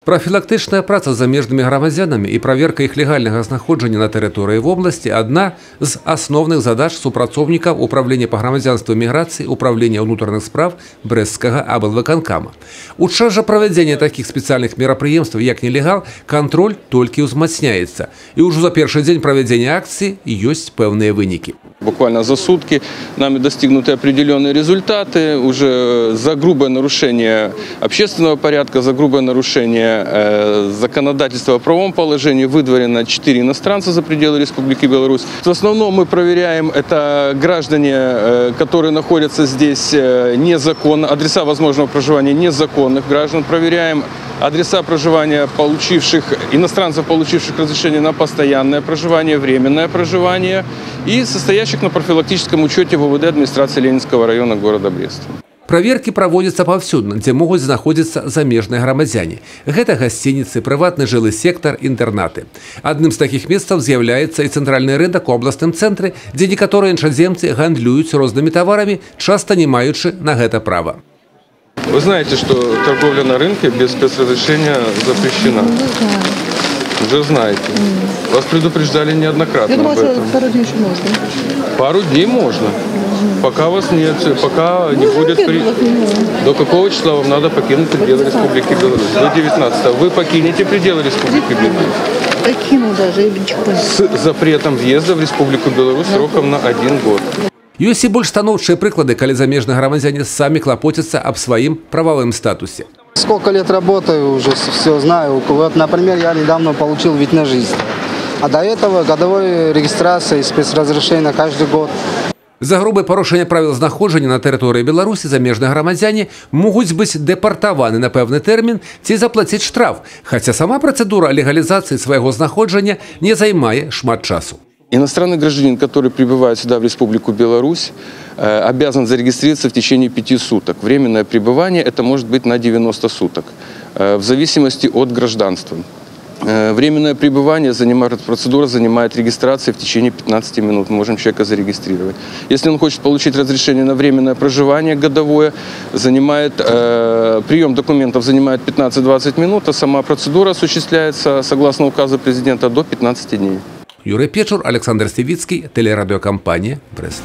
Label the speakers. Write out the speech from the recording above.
Speaker 1: Прафілактычная праца з замежнымі грамадзянамі і праверка іх легальнага знаходжання на тэрыторыі вобласці адна з асноўных задач супрацоўнікаў Управлення па грамадзянству і міграцыі Управлення ўнутраных спраў Брэсцкага аблвыканкама. У час жа правядзення такіх спецыяльных мерапрыемстваў, як «Нелегал», кантроль толькі ўзмацняецца. І ўжо за першы дзень правядзення акцыі ёсць пэўныя вынікі.
Speaker 2: Буквально за сутки нами достигнуты определенные результаты. Уже за грубое нарушение общественного порядка, за грубое нарушение законодательства о правовом положении выдворено 4 иностранца за пределы Республики Беларусь. В основном мы проверяем, это граждане, которые находятся здесь незаконно, адреса возможного проживания незаконных граждан. Проверяем адреса проживания иностранцев, получивших разрешение на постоянное проживание, временное проживание и состоящих на профилактическом учете в УВД администрации Ленинского района города Бреста.
Speaker 1: Праверкі праводзяцца паўсюдна, дзе могуць знаходзіцца замежныя грамадзяне. Гэта гасцініцы, прыватны жылы сектар, інтэрнаты. Адным з такіх месцаў з'яўляецца і цэнтральны рынак у абласным цэнтры, дзе некаторыя іншаземцы гандлююць рознымі таварамі, часта не маючы на гэта права.
Speaker 2: Вы знаете, что торговля на рынке без спецразрешения запрещена? Уже знаете. Вас предупреждали неоднократно.
Speaker 3: Я думала,
Speaker 2: об этом.
Speaker 3: Пару дней еще можно.
Speaker 2: Пару дней можно. Пока вас нет, пока не будет... До какого числа вам надо покинуть пределы Республики Беларусь? До 19-го. Вы покинете пределы Республики Беларусь?
Speaker 3: Покину даже.
Speaker 2: С запретом въезда в Республику Беларусь сроком на 1 год.
Speaker 1: Ёсць і больш станоўчыя прыклады, калі замежныя грамадзяне самі клапоцяцца аб сваім прававым статусе.
Speaker 4: Сколько лет работаю, уже все знаю. Вот, например, я недавно получил вид на жительство. А до этого годовой регистрация и спецразрешение каждый год.
Speaker 1: За грубае парушэнне правіл знаходжання на тэрыторыі Беларусі замежныя грамадзяне могуць быць дэпартаваны на пэўны тэрмін ці заплаціць штраф, хаця сама працэдура легалізацыі свайго знаходжання не займае шмат часу.
Speaker 2: Иностранный гражданин, который прибывает сюда, в Республику Беларусь, обязан зарегистрироваться в течение 5 суток. Временное пребывание это может быть на 90 суток, в зависимости от гражданства. Временное пребывание занимает, процедура занимает регистрация в течение 15 минут. Мы можем человека зарегистрировать. Если он хочет получить разрешение на временное проживание годовое, прием документов занимает 15-20 минут, а сама процедура осуществляется, согласно указу президента, до 15 дней.
Speaker 1: Юрий Печур, Александр Севицкий, телерадиокомпания «Брест».